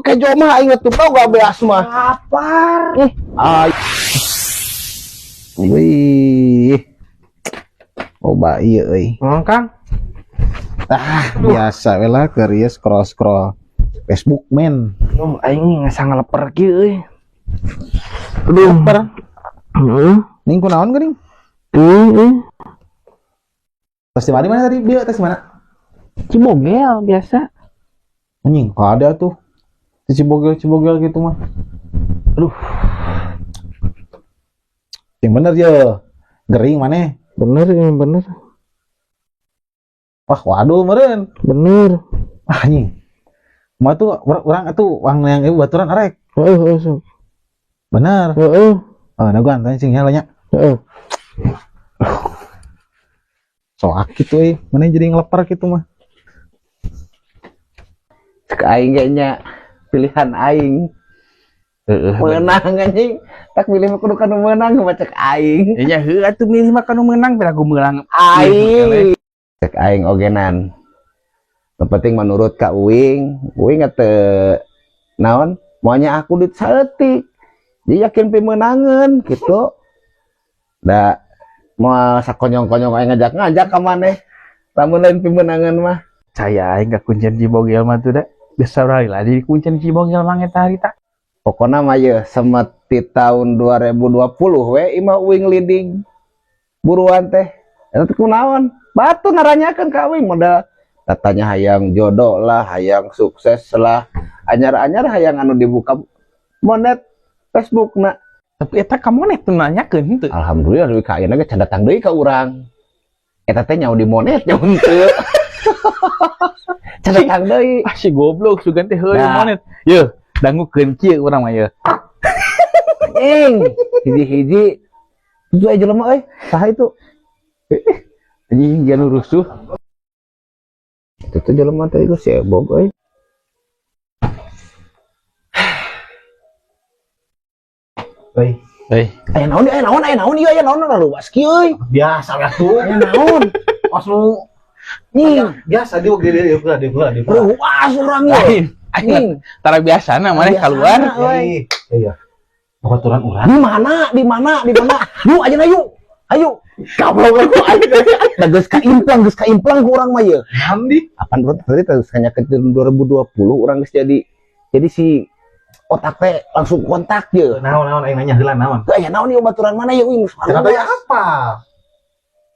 Kejo mah aing tuh boga beas mah. Lapar. Ay. Wih. Oh, iya euy. Ngomong, Kang. Ah, biasa we lah keur ieu scroll-scroll Facebook, men. Duh, aing ngasa ngaleper kieu euy. Aduh, lapar. Heeh. Ning kunaon geuning? Heeh. Tes di mana tadi? Bieu tes mana? Cibogel biasa. Anjing, ada tuh. Di Cibogel-Cibogel gitu mah. Aduh. Yang bener je. Gering mana? Bener ini bener. Wah, waduh meureun. Bener. Ah, anjing. Mah tuh urang atuh uang yang ieu baturan arek. Heeh, heeh, sok. Bener. Heeh. Oh, nah gua antain sing nya. Heeh. Soak gitu euy. Mana jadi ngelepar gitu mah. Cek aing ge nya pilihan aing. Heeh. Menang anjing. Tak milih mah kudu kanu meunang mah cek aing. Nya heuh atuh milih mah kanu meunang pira ku meunang. Aing. Cek aing ogenan. Nu penting menurut ka uing, uing teu naon? Moalnya aku duit saeutik. Dia yakin pimeunangeun gitu. Da moal sakonyong-konyong aing ngajak-ngajak ka maneh. Lamun lain pimeunangeun mah. Caya aing ka kuncen Cibogel mah tuh da. Geus saurang lah di kuncen Cibogel mah eta harita. Pokokna mah ye semeti tahun 2020 we imah uing leading buruan teh. Eta teh kunaon? Batu naranyakeun ka uing modal katanya hayang jodoh lah, hayang sukses lah, anyar-anyar hayang anu dibuka monet Facebook na. Tapi eta ka monet tuh nanyakeun henteu. Alhamdulillah duit ka ayeuna ge can datang deui ka urang. Eta teh nyaho di monet nyaho henteu. Can datang deui. Ah si goblok sugan teh heueuh Nah. monet. Yeuh, dangukeun kieu urang mah yeuh. Anjing, hiji-hiji itu aja jelema euy, saha itu? Anjing jangan rusuh. Itu tuh jelema teh geus sibuk euy. Euy, Euy, Aya naon aya naon aya naon ieu aya naon luas kieu euy. Biasa lah tuh. Aya naon? Pas nu Nying, biasa dia dia dia dia dia dia. luas urang ye. Lain. Aing Nying. tara biasana maneh keluar. Biasana, euy. Iya. Baturan urang. Di mana? Di mana? Di mana? Yuk aja na yuk. Ayo. Goblok aku aing. Da geus kaimplang, geus kaimplang ku urang mah ye. Mandi. Apaan urang tadi terus kanya ke 2020 urang geus jadi si otak teh langsung kontak ye. Naon naon aing nanya heula naon. Teu aya naon ieu baturan mana ye uing? Cenah teh apa?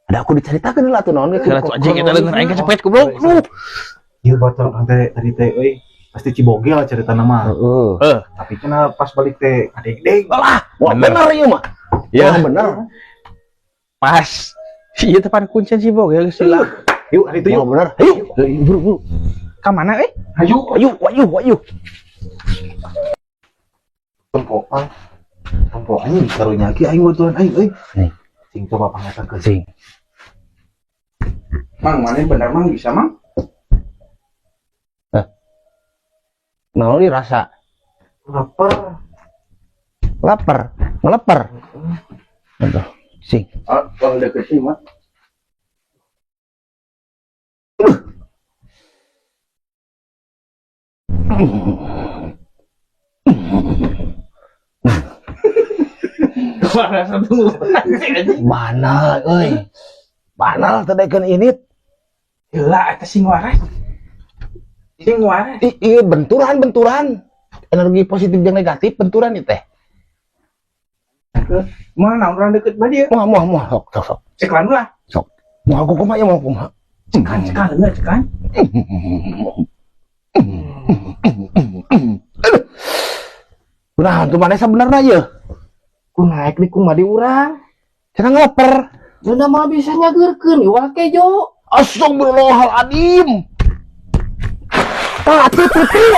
Ada aku diceritakeun heula tuh naon ge. Heula tuh anjing eta leungeun aing kecepet goblok. Duh. Ieu baturan urang teh tadi teh euy pasti Cibogel cerita nama. Heeh. Tapi cenah pas balik teh kadeg-deg. Lah, wah Bener. bener ieu mah. Ya, Wah bener. pas. Ieu teh pan kuncen Cibogel geus hilang. Yuk, hari itu yuk. Wah bener. Ayo, buru buru. Ka mana euy? Ayo. Ayo, ayo, ayo. Tempoan. Tempo anjing karunya ki aing baturan aing euy. Nih. Sing coba pangatakeun. Sing. Mang, mana bener mang bisa mang? Naon ieu rasa? Lapar. Lapar, ngelepar. Aduh, sing. Ah, kalau deket sih mah. Banal euy. Banal teh daekeun init. Heula eta sing waras. Sing waras. Ieu benturan-benturan. Energi positif jeung negatif benturan ieu teh. Moal naon urang deket ba dieu? Moal moal moal sok sok sok. Cekan lah. Sok. Moal kumaha ya moal kumaha. Cekan cekan heula cekan. Aduh. Nah, tuh mana sebenarnya ya? Ku naik di kumaha di urang. Cenah ngeleper. Geuna mah bisa nyageurkeun iwal kejo. Astagfirullahaladzim. Tah, tuh, tuh, tuh.